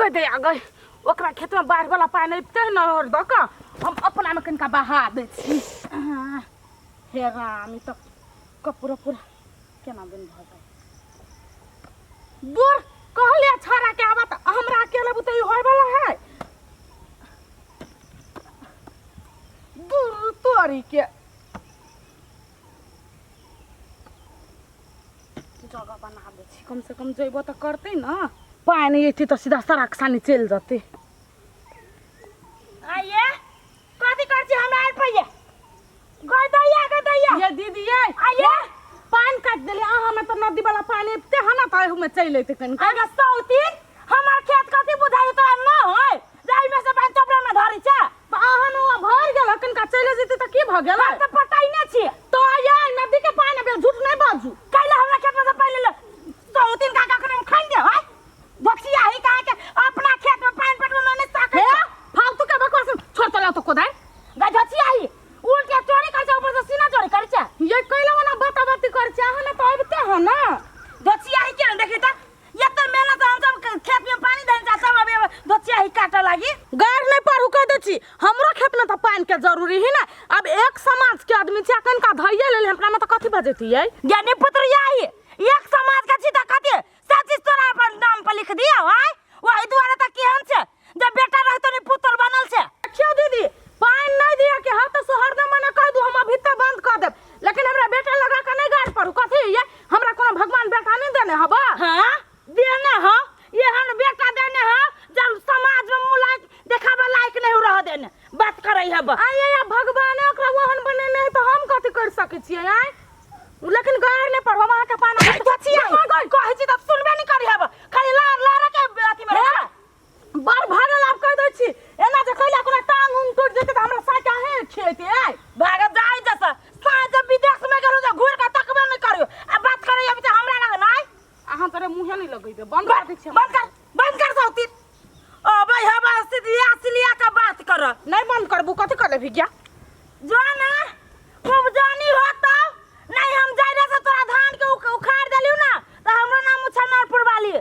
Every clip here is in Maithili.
गई दे गई ओकरा खेतमे बाढ़ि वाला पानि अबिते ने और दऽ कऽ हम अपनामे कनिका बहा दै छी। हे राम, ई तऽ कपड़ो पूरा केना दिन भऽ जाइ। दूर कहलियै छाड़ा के आबऽ तऽ हमरा अकेले बुते ई होय वाला है। दूर तोरी के जगह बना दै छी, कम से कम जइबो तऽ करतै ने। पानि अयतै तऽ सीधा सड़क सानी चलि जेतै। आइए कथी कर छी हमरा आइ पइए गई दैया, गई दैया। ये दीदी, ये आइए पानि काटि देलियै अहाँ में तऽ नदी वाला पानि अबिते हँ ने, तऽ एहूमे चलि अयतै कनिका। आगे सौतीन, हमर खेत कथी बुझाइ तोरा न होय जाहि में से पानि चोपड़ा में धरै छै? तऽ अहाँ में भरि गेल, कनिका चलि जेतै तऽ की भऽ गेलै? तऽ पटाइने छी तऽ ये नदी के पानि अबै, झूठ नहि बाजू। कैला हमरा खेत में से पानि ले सौतीन का कखनो हम खाइन दे होय बचिया ही कहा के अपना खेत में पानि पटबै में नहीं ताकै। हे फालतू के बकवास छोड़, तो लाओ तो कोदारि। गई झचिया ही उल्टे चोरी कर छै, ऊपर से सीना चोरी कर छै। ये कैला ओना बाता बाती कर छै, अहाँ ने तऽ अबिते हँ ने। झचिया ही के देखी तऽ एते मेहनत हम सब खेत में पानी देने जा सब अभी धोचिया ही काटे लागी। गार नहीं पढ़ू, कह दै छी हमरो खेत में तऽ पानि के जरूरी है ना। अब एक समाज के आदमी छै, कनिका धैये लेले हमरा में तऽ कथी बजैती यै? ज्ञानी पुत्र यही एक समाज के छी तऽ कथी सब चीज तोरा अपन नाम पर लिख दिया आय, वही दुआरे तऽ केहन छै जब बेटा रहतो नहीं पुत्र बनल छै। देखियौ दीदी, पानि नहीं दिया के हाँ तऽ सोहरदा मने कह दू, हम अभी तक बंद कऽ देब, लेकिन हमरा बेटा लगा के नहीं गाड़ पड़ू। कथी ये हमरा कोनो भगवान बेटा नहीं देने हबा? हाँ देने हो, एहन बेटा देने हो जब समाज में मुँह लायक देखाबे लायक नहीं रह देने बात करे हब। आय या भगवान ओकरा ओहन बनेने है तऽ हम कथी कर सकै छियै आय? लेकिन गाड़ नहीं पड़ो हम अहाँके पाना। कथी कहै छी तब सुनबे नहीं करी हब, खाली लार लार के अथी में रह। बड़ भागल आब कह दै छी, एना जे कैला कोनो टांग उंग टूटि जेतै तऽ हमरा साँय काहे खिएतै आय? भागत जाय जैसा साँय जब विदेश में गेलहुँ तऽ घुरि कऽ तकबे नहीं करियो आ बात करे अभी तऽ हमरा लग नहीं। अहाँ तोरे मुँहे नहीं लगेबै, बंद कर दै छी। बंद कर, बंद कर सौती। ओ भाई हवा सिलिया सिलिया का बात कर। नहीं बंद करबू, कथी कर लेबही गया? जो ना उपजानी हो तो नहीं हम जाय से तोरा धान के उखाड़ देलियो ना तो हमरो नाम उछानरपुर वाली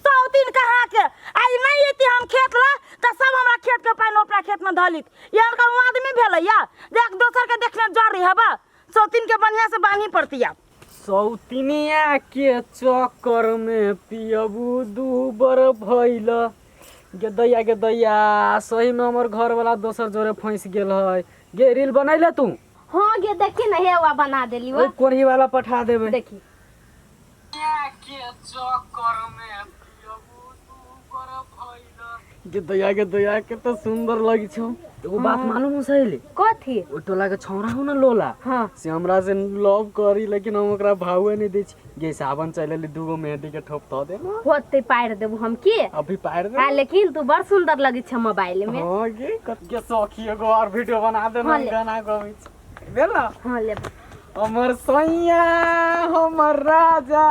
सौतीन कहाँ के आई नहीं एती। हम खेत ला तो सब हमरा खेत के पानि अपना खेत में धलित। यहाँ का आदमी भेलै या जे एक दोसर के देखने जरी हबा। सौतीन के बढ़िया से बांधी पड़ती आप। सौतिनिया के चक्कर में पियबू दूबर भइल। गे दैया, गे दैया, सही में हमर घर वाला दोसर जोरे फंस गेल है। गे रील बनैले तू? हाँ गे, देखी ना, हे बना देली। ओइ कोढ़ी वाला पठा देबे। देखी के चक्कर में पियबू दूबर भइल। गे दैया, गे दैया, कते सुंदर लगी छौ। एगो बात मालूम हो सहेली? कथी? ओइ टोला के छौड़ा हो ना लोला। हाँ। से हमरा से लव करी, लेकिन हम ओकरा भावे नहीं दै छी। गे सावन चलि एलै, दूगो मेहंदी के ठोप धऽ दे ना। होते पारि देबू हम की। अभी पारि दे। हाँ, लेकिन तू बड़ सुंदर लगी छ मोबाइल में। हाँ गे, गे सखी एगो और वीडियो बना दे ना। हाँ, ले। गाना गबै छी भेल ना? हाँ ले। हमर सैया, हमर राजा,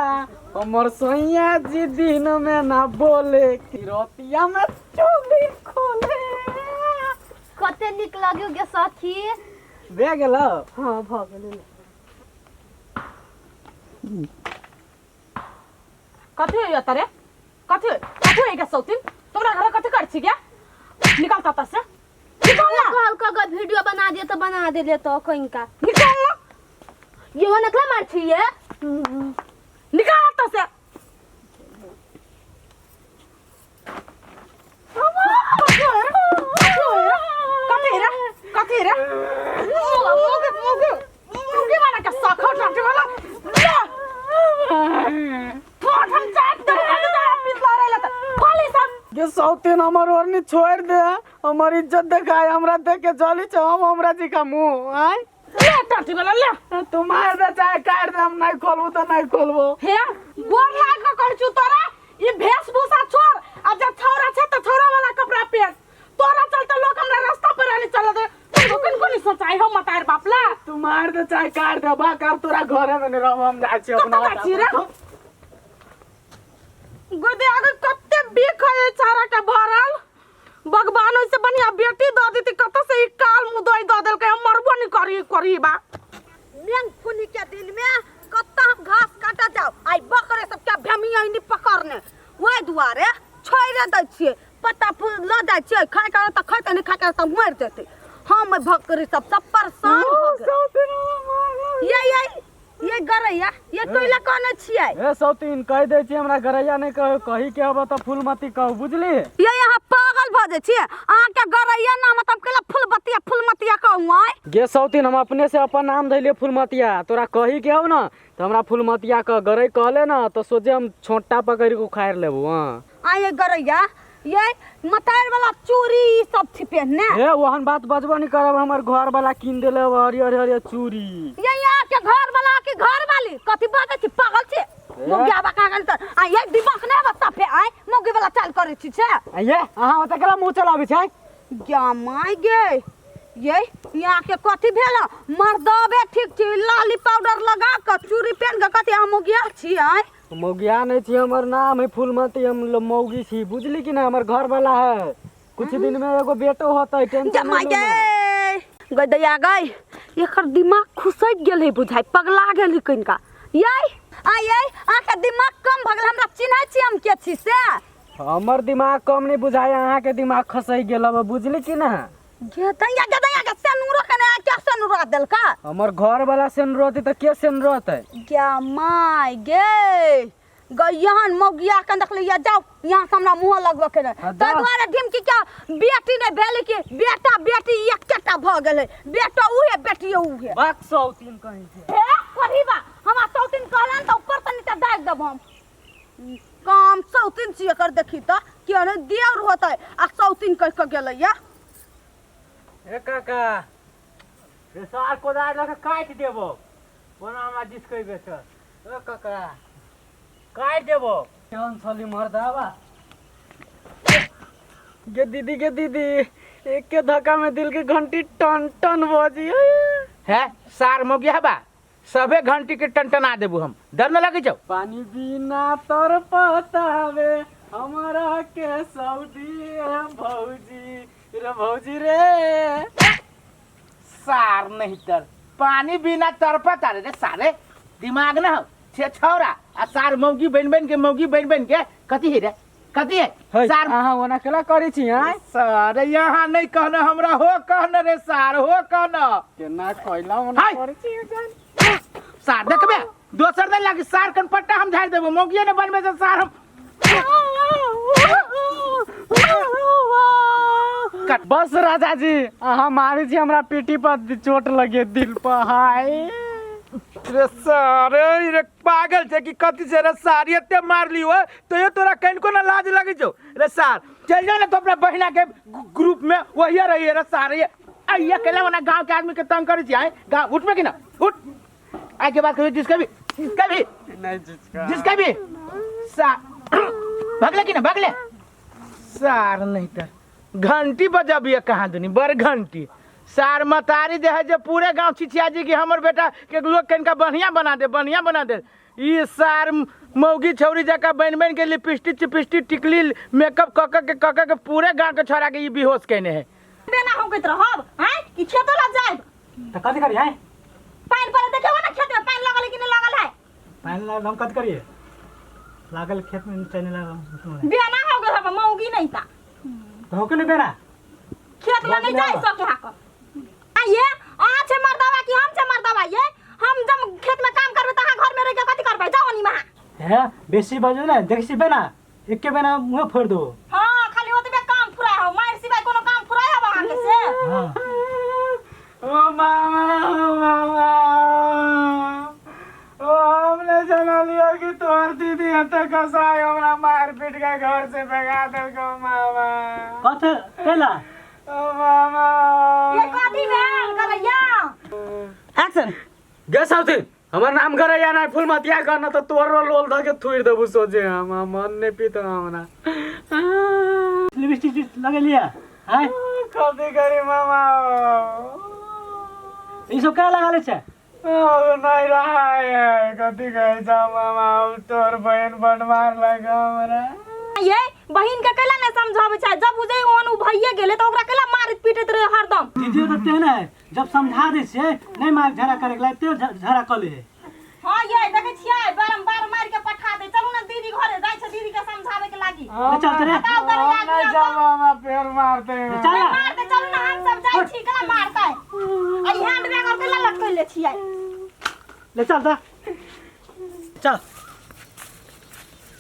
हमर सैया जी दिन में ना बोले कि रतिया में चोली खोले। कते नीक लग्यो गे सखी। भे गेल? हाँ भऽ गेल। कथी होइया तरे? कथी कथी होइया सौतीन? तोरा घर कथी कर छी गे? निकाल तता से, निकाल ना। कहल कऽ वीडियो बना दिए तऽ बना देले तो कहीं का। निकाल ना। ये वो नकला मार छी ये। निकाल तता से। कथी रे, कथी रे? मुगे मुगे मुगे वाला के सखो टाटे वाला ठोठ हम चाट दे पितला रे लत खाली सब। गे सौतीन, हमर ओढ़नी छोड़ दे, हमर इज्जत देखाय हमरा देख के जली छौ। हम हमरा जी का मुंह आय। ले टाटी वाला ले। तू मार दे चाहे काट दे, हम नहीं खोलबो तो नहीं खोलबो। हे गोर लाग के कहै छु तोरा, ई वेशभूषा छोड़ आ जब छौरा छै तऽ छौरा वाला कपड़ा पहिर। तोरा चलते लोग हमरा रास्ता पर आने चल दे। तू कोन कोन सोचाई हो मतार बाप ला। तू मार दे चाहे काट दे, बा कर तोरा घरे में नहीं रहब, हम जाइ छी अपना। कतऽ जाइ छी रे? गोदे आगे कते बिख है छाड़ा के भरल। भगवान ओइसे बढ़िया बेटी दऽ देती, कतऽ से ई काल मुँह दऽ दऽ देलकै। हम मरबो नहीं करी करी बा। मेंग फुनी के दिन में कत्ता हम घास काटा जाओ, आई बकरे सब के भेमिया नहीं पकड़ने, वही दुआरे छोड़ि दै छियै पत्ता फूल लऽ जाइ छियै खाय के तऽ खैतै नहि खाय के तऽ मरि जेतै। हम भकरी सब सब परेशान भऽ गेल। ये ये ये गरैया ये कैला कहने छियै? ए सौतीन कहि दै छी हमरा गरैया नहि कहो, कही के अब तऽ फूलमती कहू, बुझली? ये यहाँ पागल भऽ जाइ छियै अहाँके गरैया नाम तब कैला फूलबतिया फूलमतिया कहू आँय? गे सौतीन हम अपने से अपन नाम धैलियै फूलमतिया, तोरा कही के हौ न तऽ हमरा फूलमतिया कह, गरै कहले न तऽ सोझे हम छोटा पकड़ि के उखाड़ि लेबू। हँ आँय ये गरैया ये मतार वाला चूड़ी ई सब छी पहनने। हे ओहन बात बजबो नहीं करब, हमर घर वाला कीन देले हरियर हरियर चूड़ी। ये यहाँ के घर वाला के घर वाली कथी बाजै छी पागल छी? मौगी आबा कहाँ गेल त आ ये दिमाग नहि बता फे आय मौगी वाला चाल करै छी छे। आ ये अहाँ ओतऽ केला मुँह चलाबै छै? गे my गे ये यहाँ के कथी भेल? मर्दबे ठीक छी लाली पाउडर लगा के चूड़ी पहन के कथी अहाँ मौगिया छी आय? मौगिया नहीं छी, हमर नाम है फूलमती, हम मौगी छी, बुझली कि ना? हमर घर वाला है, कुछ दिन में एगो बेटो होतै, टेंशन जमा नहीं लो ना। गे गई दैया गई एकर दिमाग खुसक गेल है बुझाइ पगला गेल है कनिका। ये आ ये अहाँके दिमाग कम भऽ गेल, हमरा चिन्है छी हम के छी से? हमर दिमाग कम नहीं बुझाइ, अहाँके दिमाग खसै गेल अब, बुझली कि ना? गे दैया गे दैया गे सेनुरो के ने क्या सेनुरा देलका? हमर घर वाला सेनुर रहतै तऽ के सेनुर रहतै? गे my गे गयहन मौगिया के देखलियै, जाओ यहाँ से हमरा मुँह लगबऽ के नहि। हाँ, ताहि जा। दुआरे ढिमकी के बेटी नहि भेलै कि बेटा बेटी एकेटा भऽ गेलै, बेटो उहे बेटियो उहे। बाक सौतीन कहीं के। हे कोढ़ीबा हमरा सौतीन कहलन तऽ ऊपर से नीचा दागि देब हम। काम सौतीन छी एकर, देखी तऽ के नहि देवर होतै आ सौतीन कहि कऽ गेलैया। हे काका रे सार कोदारि लऽ के काटि देबो, ओना हमरा दिस कहबै तऽ ओ काका काटि देबो। केहन छली मर्दाबा गे दीदी, गे दीदी एक के धक्का में दिल के घंटी टन टन बजी है सार मौगिया बा सबे घंटी के टनटना देबू हम, डर न लगे छौ? पानी बिना तर पतावे हमरा के सऊदी भौजी रे भौजी रे। सार नहीं तर पानी बिना तरपत रे सारे दिमाग न हो छे छौरा आ सार मौगी बन बन के मौगी बन बन के कथी है रे कथी है है सार? अहाँ ओना केला करै छी आँय? सार यहाँ नहीं कहना हमरा हो कहना रे सार हो कहना केना कैला ओना हाय। करै छी जान? सार देखबे दोसर दिन लागी सार कन पट्टा हम झाड़ देबो, मौगिए ने बनबे से सार हम कट। बस राजा जी अहाँ मारै छी हमरा पीठी पर चोट लगे दिल पर हाय। रे सारे रे पागल छै कि कथी छै रे सार, एते मारली हो तैयो तोरा कनिको ना लाज लगै छौ रे सार? चल जा ना तो अपना बहिना के ग्रुप में वही रहिए रे सार। ये आइया केला ओना गांव के आदमी के तंग करै छी आय गांव उठबे कि ना उठ आइ के बात कहियो जिसके भी जिसके भी नहीं जिसका जिसके भी सा भगले कि ना भगले सार नहीं तर घंटी बजबिए कहाँ दुनी बड़ घंटी सार मतारी दे है जे पूरे गांव छिछिया जी कि हमर बेटा के लोग कनिका बढ़िया बना दे बढ़िया बना दे। ई सार मौगी छौरी जकाँ बनि बनि के लिपस्टिक चिपस्टिक टिकली मेकअप कऽ कऽ के कऽ कऽ के पूरे गांव के छोड़ा के ई बेहोश केने है। बेना होकैत रहब आँय कि खेतो ला जायब? तऽ कथी करी आँय? पानि पड़े देखियौ ने खेत में पानि लगल है कि नहि लगल है? पानि लागल हम कथी करिए, लागल खेत में चने लागल। बेना हो गेल हब मौगी नहीं ता तऽ होके नहि बेना खेत में नहीं जाय सके हा आइए अहाँ छे मर्दावा कि हम छे मर्दावा? ये हम जब खेत में काम करबे त अहाँ घर में रह के कथी करबे? जाओ नी महा हे बेसी बजू ने देखै छी बेना एके बेना मुँह फोड़ि देबो। हां खाली ओतबे काम फुराय हो मार सिवाय कोनो काम फुराय हो अहाँ के से? हाँ ओ मामा ओ मामा ओ हमने जना लिया कि तोहर दीदी हते कसाई हमरा मार पीट के घर से भगा देलको मामा। कथी कैला? ओ मामा ये कथी भेल गरैया? एक्शन। गे साथी हमर नाम गरैया नहीं फूलमतिया करना तो तोरो लोल धके थुइर देबू सोझे हम मन नहीं पीत हमरा। लिपस्टिक लगेलियै आँय? कथी करी मामा ई सब क्या लगा ले छै? अब नहीं रहा है कथी कहै छौ मामा, अब तोर बहन बनमार लगा हमरा। ये बहिन के कैला नहीं समझाबै छै, जब बुझै ओहन उ भइए गेलै त ओकरा कैला मारैत पीटैत रहे हरदम? दीदियो तऽ तेहन है जब समझा दै छियै नहि मार झगड़ा करे के लायक ते झगड़ा कऽ लै है। हां ये देखै छियै बारम्बार मारि के पठा दे। चलू ने दीदी घरे जाइ छै दीदी के समझाबै के लागी। की ले चलते रे। बताओ गरैया हम नहीं जाब, हमरा पेड़ मारते ले चल ना। मारते चलू ना, हम सब जाइ छी, केना मारतै? आ ई हैंड बैग और केना लटकैले छियै? ले चल ता, चल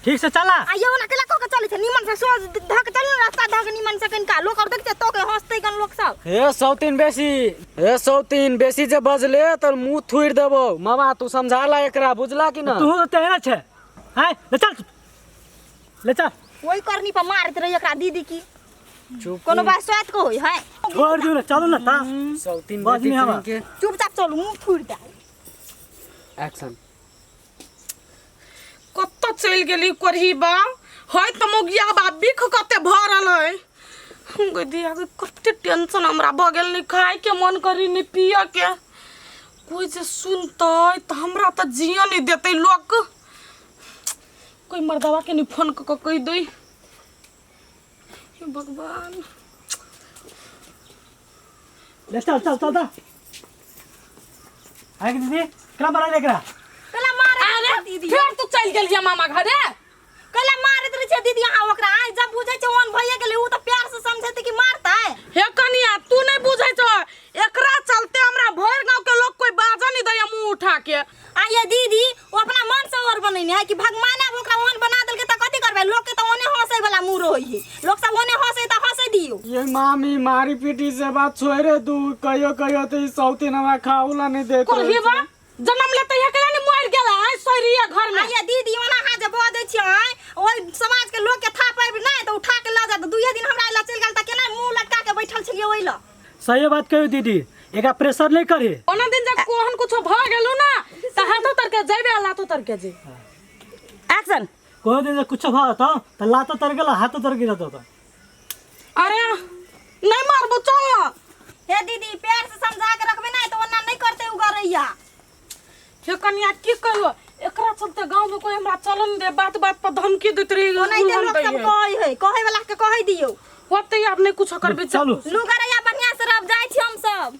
ठीक से चला। आ यौ ना केला कऽ के चलै छै? निमन से सोझ धऽ के चलू ना, रास्ता धऽ के निमन से। कनिका लोक और देखतै तो के हँसतै कन लोक सब। हे सौतीन बेसी, हे सौतीन बेसी जे बजले तऽ मुँह थुरि देबौ। मामा तू समझा ला एकरा, बुझला कि ना? तू तो तेहने छै हैं। ले चल, ले चल। ओहि करनी पर मारैत रही एकरा दीदी की। चुप। कोनो बात स्वाद को होई है? छोड़ दियो ना, चलो ना ता। सौतीन बजनी बेटी हवा। के चुपचाप चलू, मुँह थुरि दे। एक्शन। कतऽ चलि गेली कोरही बा? है तऽ मौगिया बा, बिख कते भरल है गै दिया गै। कते टेंशन हमरा भऽ गेल, नहि खायके मन करी नहि पियके। कोइ जे सुनतै तऽ हमरा तऽ जियऽ नहि देतै लोक। कोइ मर्दवा के नहि फोन कऽ कऽ कहि दै। हे भगवान। ले चल चल चल ता। आगे दीदी केना मारा एकरा? केला मारैत अरे रहै दीदी? फेर तू चलि गेलियै मामा घरे? केला मारैत रहै छै दीदी अहाँ ओकरा? आइ जब बुझै छै ओहन भइए गेलै, उ तऽ प्यार से समझेतै कि मारतै? हे कनिया, तू नहि बुझै छौ, एकरा चलते हमरा भरि गाँव के लोग कोई बाजऽ नहि दैया मुँह उठा के। आ ये दीदी, ओ अपना मन से और बनेने है कि भगवान आब ओकरा ओहन बना देलकै तऽ कथी करबै? लोक के तऽ ओने हंसै वाला मुँह रहै है। लोक सब ओने हंसै तऽ हंसै दियौ। ये मामी, मारी पीटी से बात छोड़े दू। कहियो कहियो तो ई सौतीन हमरा खाऊला नहीं देत रहै कोल्ही बा छै। जन्म लेते हे केला नहीं मर गेला आइ सोरिया घर में। आ ये दीदी, ओना अहाँ जे बजै छियै, ओहि समाज के लोक के था पाबि नहि तऽ उठा के लऽ जायत। दुइये दिन हमरा लग चलि गेल तऽ केना मुँह लटका के बैठल छलियै ओहि लऽ। सही बात कहियो दीदी, एकरा प्रेशर नहीं करी। ओना दिन जब कोहन कुछो भऽ गेलू ना तऽ हाथो तर के जइबे आ लातो तर के जइबे। एक्शन। कोनो दिन जे कुछो भऽ जेतौ तऽ लातो तर गेल हाथो तर गिर जेतौ। अरे नहीं मारबो, चल ना। हे दीदी, प्यार से समझा के रखबै नहि तऽ ओना नहि करतै उ गरैया। हे कनिया, की कहियो, एकरा चलते गांव में कोई हमरा चलन दे, बात बात पर धमकी दैत रही। ओनाहिते लोक सब कहै है, कहै वाला के कहै दियौ। होते आब नहीं कुछो करबे। चलू। लू गरैया, बढ़िया से रह, जाइ छी हम सब।